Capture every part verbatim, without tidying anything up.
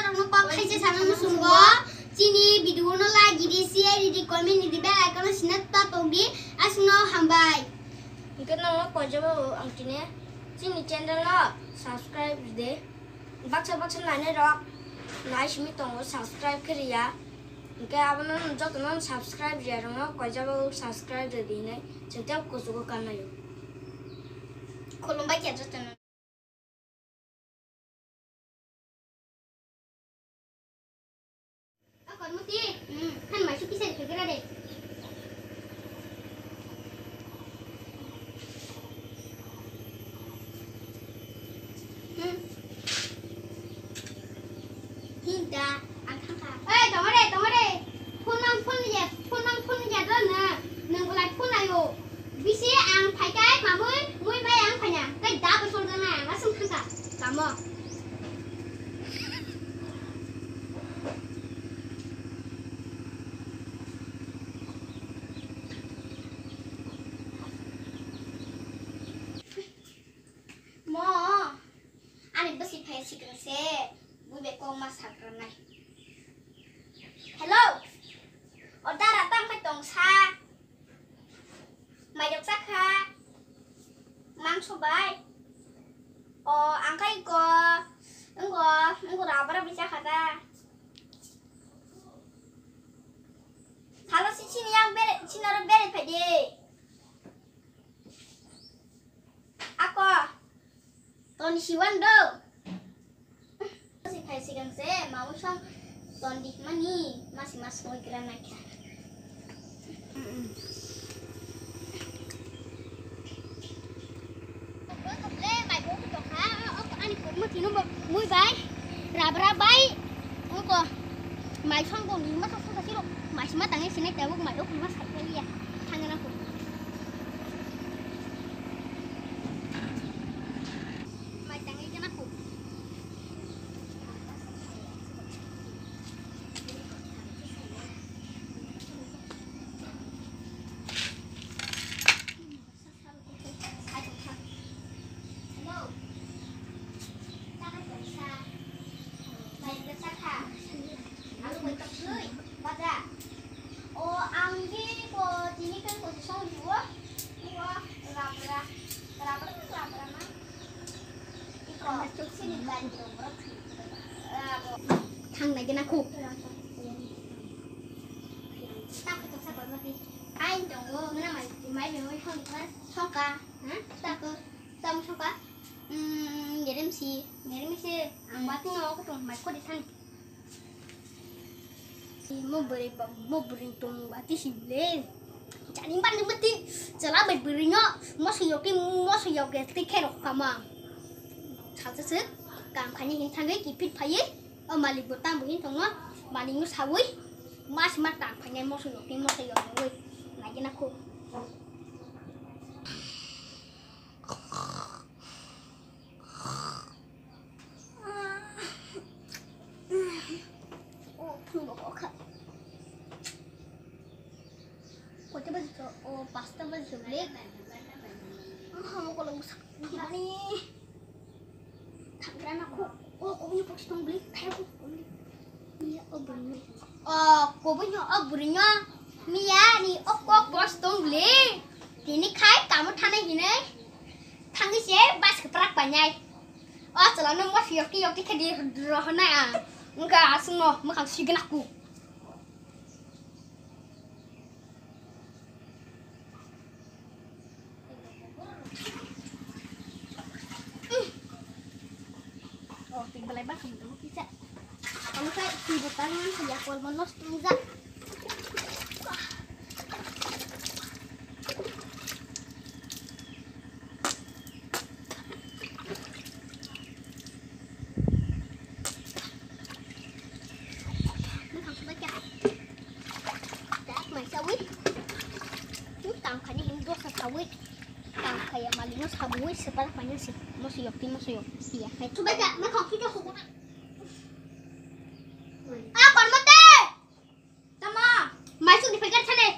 Ang kok khaisa sana muchungo, chini video no like ridi, share ridi, comment ridi, bell icon no sina ta tongdi, asno hambai. Hingke no koijabo ang tine chini channel no subscribe ridi. Baksa baksa nainai rok nai simi tongo, subscribe khe riya. Hingke abono jotono subscribe riya rokno koijabo subscribe ridi hinui chwng tei kuchugo kanlaio. Khulumbai khe jotono. O Kormoti, hmm, han mai suki sai khe gra de. Hmm. Hinta, ang thangkha. Oi, tongore, tongore. Phone mang phone ya, phone mang phone ya do na. Nang ulai phone ayo. Bisi ang phaikai mamui, mui bai ang phaina. Kai da ko sol na, ang asung thangkha. Kamo. Mo, ani bwswi phai sikang se, bui bai kok ma sakranai. Hello, o dara tang khai tong sa. Mairok chakha, mangso bai. O, ang khai ko, wngko, wngko rabra bai chakha da. Thalo si chini yang bere, chini oro bere phai de. Ako, toni siwan do. Si phai sikang se, mau song ton di mani, masi mas moi kira naikha. Ani kurma tino mui bai, rabra bai, oko mai song dong di ma song song siro, mai sima tangai sinai tabuk mai ok ma sai ya, thangna ko. Mai tangai jana ko. O, ang di ko tini kan ko song juo. Ko rabra, rabra, rabra ma. Iko, sini kan ko. Thang nai gena ko. Tak ko sa ko mati. Ai tongo, mana mai, mai mai song ka. Song ka. Ha? Tak ko. Tamo songkha, mm, ngerem si, ngerem si, ang bating no ko tong mai ko di san. Mo beri ba, mo beri tong bati si le. Jani ban ni bati, chala bai beri no, mo si yoki, mo si yoki ti khe rok kama. Sa se se, kam khani hin thangai ki phit phai, o malik bo tam bo hin tong no, malik no sawi, mas ma tam phai mo si yoki, mo si yoki, lagi na ko. O, phone bo kokha. Kota baji to? O, pasta baji to, le. Aha, mo kolom sak mani. Thagra na ko. O, ko ni pokis tong beli. Thai ko. Iya, o beli. O, ko bo nyo, o beli nyo. Miya ni o ko pokis tong beli. Tini khai kamu thana hinai. Thangwi se bus kwprak painai. O chwla no mo phiyok tiyok tikhe di rohornai ang. Wngkha aswkno mwkhang swigwna ku. O twi belai bakha motong kisa. Omo khe twi bo tang nang khe yakol bo nosto wngjak. Mwkhang subai kha. Tak mai sawi. Tang khani hin dosa sawi. Tang khaya mali no sawi separ khani si. Mo siyok ti mo siyok. Iya. Subai kha, mwkhang subai kha. A kormote. Tamo? Maisuk ni packet thane.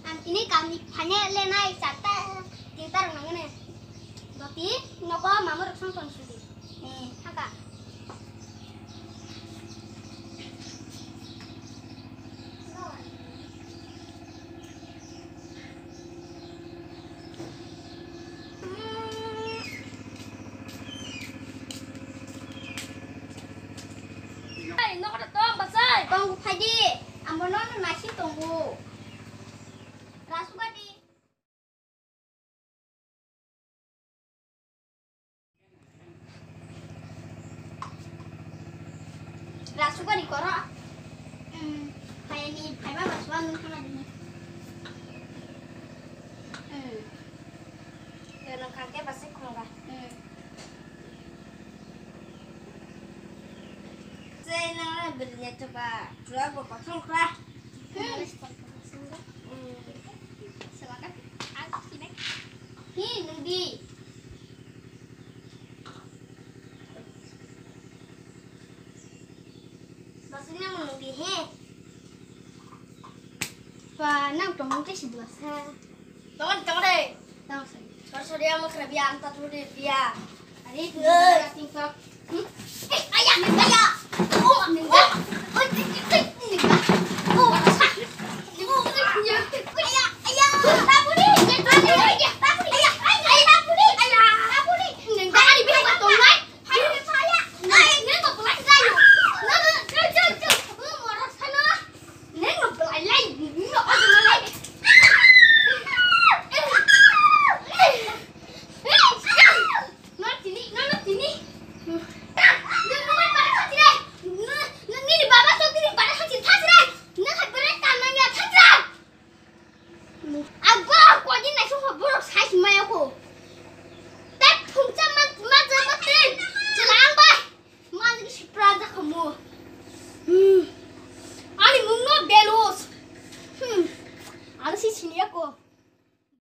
Ang tini kamni phane lenai chata tinta rok nangani. Doti nogo mama rok song tong sudi. Eh, haka. Hey, nokha tong bachai. Tong phaidi, ambo no nasi tongo. Rasugadi. Rasugari koro. Hmm, hayani phaiba basuan nung thangna dini. Hmm. Yono kake basi khonga. Hmm. Sei nang berinya coba dua bo kosong kra. Hmm. Hmm. Hi nungdi. Basing nang nungdi he. Pa nang tong tei si dua sa. Tong tong de. Tong sa. Sorry sorry, amo kena biya anta tu de biya. Ari tu ting tong. Hmm? Eh, ayah, ayah. Oh, oh.